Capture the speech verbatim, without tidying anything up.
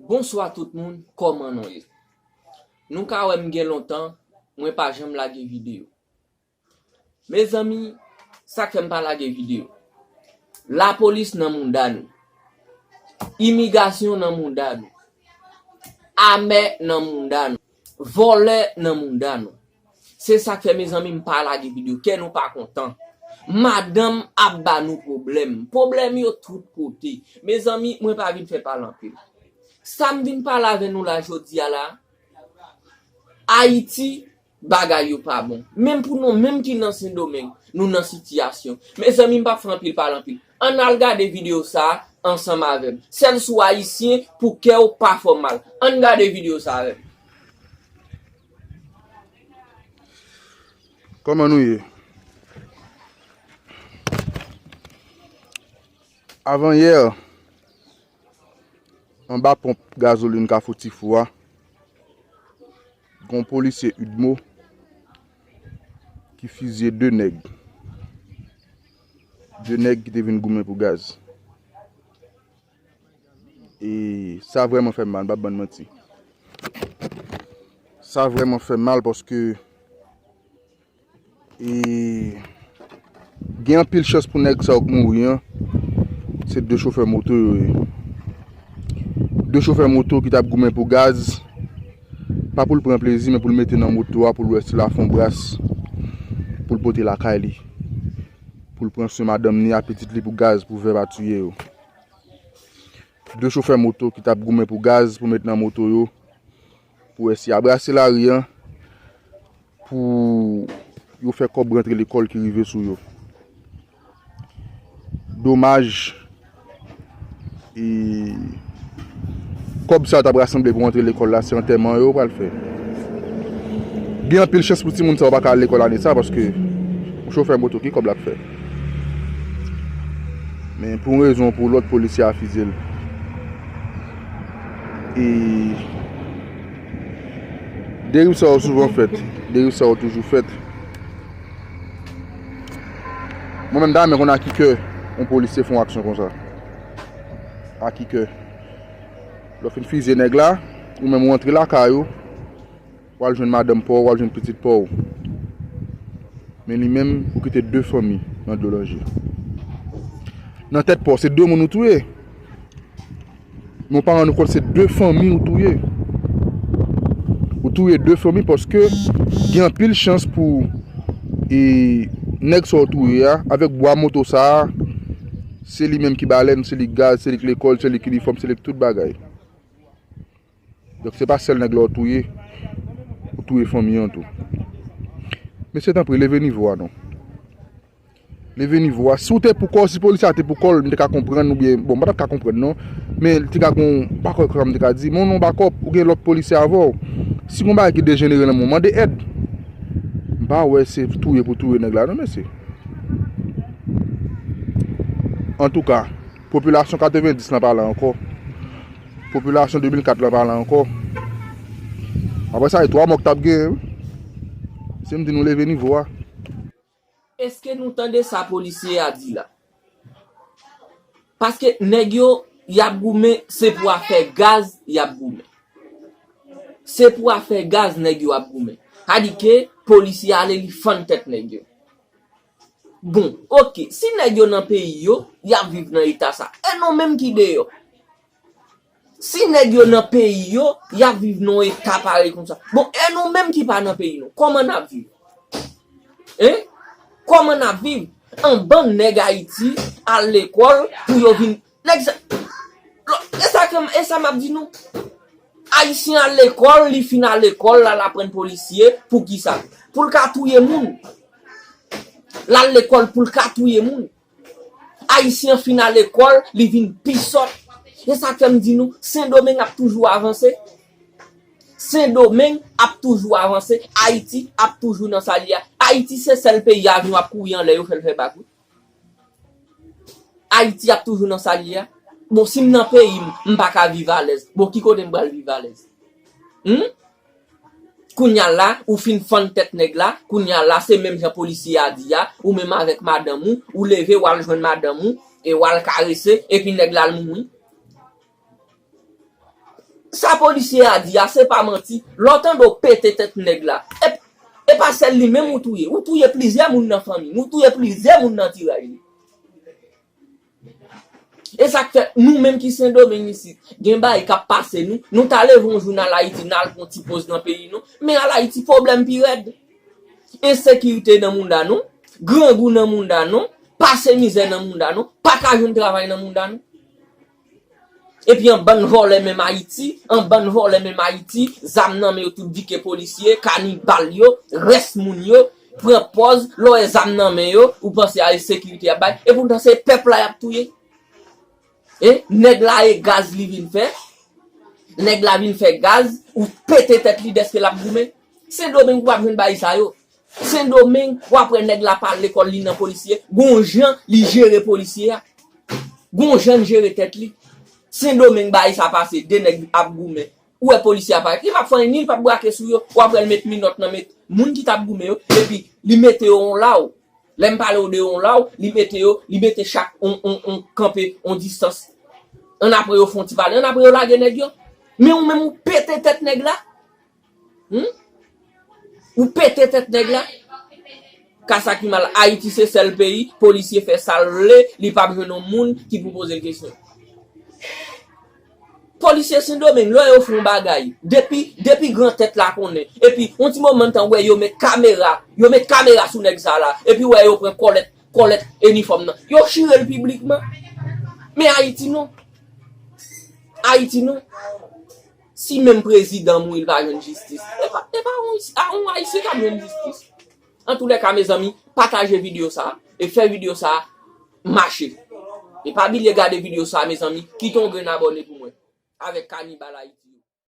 Bonswa tout moun, kòman nou ye? Nou ka wè m gen lontan, mwen pa janm lage videyo. Mezanmi, sa k fè m pa lage videyo? Lapolis nan mouda nou. Imigrasyon nan mouda nou. Amè nan mouda nou. Vòlè nan mouda nou. Se sa k fè, mezanmi, m pa lage videyo. Kè nou pa kontan. Madanm ap ba nou pwoblèm. Pwoblèm yo tout kote. Mezanmi, mwen pa vin fè pale anpil. Sa m vin pale avè nou la jodi a la, Ayiti, bagay yo pa bon. Menm pou nou menm ki nan Sendomeng, nou nan sitiyasyon. Mezanmi, m p ap fè anpil pale anpil. Ann al gade videyo sa a ansanm avè m. Sèl si w ayisyen pou kè w pa fè w mal. Ann gade videyo sa a avè m. Kòman nou ye? Avanyè, anba ponp gazolin Kafou Tifou a, gen yon polisye UDMO ki fizye de nèg. De nèg ki te vin goumen pou gaz. E sa vrèman fè m mal, m p ap bann manti. Sa vrèman fè m mal paske e gen anpil chans pou nèg sa yo k mouri an, se de chofè moto yo ye. De chofè moto ki t ap goumen pou gaz, pa pou l pran plezi, men pou l mete nan moto a, pou l wè si l a fè yon bras, pou l pote lakay li, pou l pran swen madanm ni a pitit li pou gaz, pou vè pa tiye yo. De chofè moto ki t ap goumen pou gaz, pou met nan moto yo, pou wè si y a brase lari an, pou yo fè kòb rantre lekòl ki rive sou yo. Domaj, e, kòb sa yo t ap rasanble pou rantre lekòl la, se antèman yo pral fè. Gen anpil chans pou timoun sa yo pa ka al lekòl ane sa, paske yon chofè moto ki kòb l ap fè. Men pou yon rezon ou pou lòt, polisye a fizye l. E deriv sa yo souvan fèt. Deriv sa yo toujou fèt. Mwen menm, ta renmen konn a ki kè yon polisye fè yon aksyon konsa. A ki kè? Lè w fin fizye nèg la, ou menm ou antre lakay ou, w al jwenn madanm pa w, w al jwenn pitit pa w. Men li menm, ou kite de fanmi nan dlo lanje. Nan tèt pa w, se de moun ou touye. Men w pa rann ou kont se de fanmi ou touye. Ou touye de fanmi paske gen anpil chans pou, e, nèg sa w touye a, avèk bwa moto sa a, se li menm ki balèn, se li k gaz, se li k lekòl, se li k inifòm, se li k tout bagay. Donk, se pa sèl nèg la w touye, ou touye fanmi an tou. Mesye, tanpri, leve nivo a non. Leve nivo a. Si w te pou kò w, si polisye a te pou kò l, m te ka konprann oubyen, bon, m pa t ap ka konprann non. Men li te ka gon bakòp, kòman m te ka di, men w nan bakòp, ou gen lòt polisye avè w. Si gon bagay ki dejenere nan men w, mande èd. M pa wè se touye pou touye nèg la non, mesye. Antouka, popilasyon katrevendis lan pa la ankò. Popilasyon de mil kat lan pa la ankò. Apre sa, e twa mò k t ap genyen, wi. Se m di nou leve nivo a. Èske nou tande sa polisye a di la? Paske nèg yo, y ap goumen, se pou afè gaz y ap goumen. Se pou afè gaz nèg yo ap goumen. Sa di ke polisye ale, li fann tèt nèg yo. Bon, oke, si nèg yo nan peyi yo, y ap viv nan eta sa. E nou menm ki deyò? Si nèg yo nan peyi yo, y ap viv nan yon eta parèy konsa. Bon, e nou menm ki pa nan peyi nou, kòman n ap viv? Hein? Kòman n ap viv? An bann nèg Ayiti al lekòl pou yo vin, nèg sa, e sa ke, e sa m ap di nou. Ayisyen al lekòl, li fin al lekòl, l al aprann polisye, poukisa? Pou l ka touye moun. L al lekòl pou l ka touye moun. Ayisyen fin al lekòl, li vin pi sòt. E sa k fè m di nou, Sendomeng ap toujou avanse. Sendomeng ap toujou avanse. Ayiti ap toujou nan sa l ye a. Ayiti se sèl peyi avyon ap kouri anlè yo fè l fè bak, wi. Ayiti ap toujou nan sa l ye a. Bon, si m nan peyi m, m pa ka viv alèz. Bon, ki kote m pral viv alèz? Hmm? Kounye a la, ou fin fann tèt nèg la, kounye a la, se menm jan polisye a di a, ou menm avèk madanm ou, ou leve, w al jwenn madanm ou, e w al karese, epi nèg la al mouri. Sa polisye a di a, se pa manti. Lè w tande w pete tèt nèg la, e, e pa sèl li menm ou touye. Ou touye plizyè moun nan fanmi l, ou touye plizyè moun nan antouraj li. E sa k fè, nou menm ki Sendomeng isit, gen bagay k ap pase nou, nou ta leve yon jou n al Ayiti, n al pran ti poz nan peyi nou, men al Ayiti, pwoblèm pi rèd. Ensekirite nan mounda nou, grangou nan mounda nou, pase mizè nan mounda nou, pa ka jwenn travay nan mounda nou. Epi yon bann vòlè menm Ayiti, yon bann vòlè menm Ayiti, zam nan men yo tout vike polisye, kanibal yo, rès moun yo, pran pòz, lè w wè zam nan men yo, ou panse a ensekirite y ap bay, epoutan se pèp la y ap touye. E nèg la e gaz li vin fè, nèg la vin fè gaz, ou pete tèt li dèske l ap goumen. Sendomeng ou p ap jwenn bagay sa yo. Sendomeng, w ap wè nèg la pa al lekòl, li nan polisye. Gon jan li jere polisye a. Gon jan l jere tèt li. Sendomeng bagay sa pase, de nèg ap goumen. Ou wè polisye a parèt. Li p ap fè anyen, ni li p ap brake sou yo. W ap wè l met minòt nan men moun ki t ap goumen yo. Epi, li mete yo yon law. Lè m pale w de yon law, li mete yo, li mete chak on, on, on kanpe, on distans. Annapre yo fè yon ti pale, annapre yo lage nèg yo. Men ou menm ou pete tèt nèg la. Hmm? Ou pete tèt nèg la. Ka sa ki mal, Ayiti se sèl peyi, polisye fè sa l vle, li p ap jwenn yon moun ki pou poze l kesyon. Polisye Sendomeng, lè yo fè yon bagay, depi, depi gran tèt la konnen, epi yon ti moman tan, w wè yo met kamera, yo met kamera sou nèg sa la, epi w wè yo pran kòlèt, kòlèt inifòm nan, yo chire l piblikman. Men Ayiti non. Ayiti non. Si menm prezidan mouri, l pa jwenn jistis, e pa, e pa yon, a yon Ayisyen k ap jwenn jistis. Antoulèka, mezanmi, pataje videyo sa a e fè videyo sa a mache. E pa bliye gade videyo sa a, mezanmi, kite yon grenn abòne pou mwen avèk Kanibal Ayiti yo.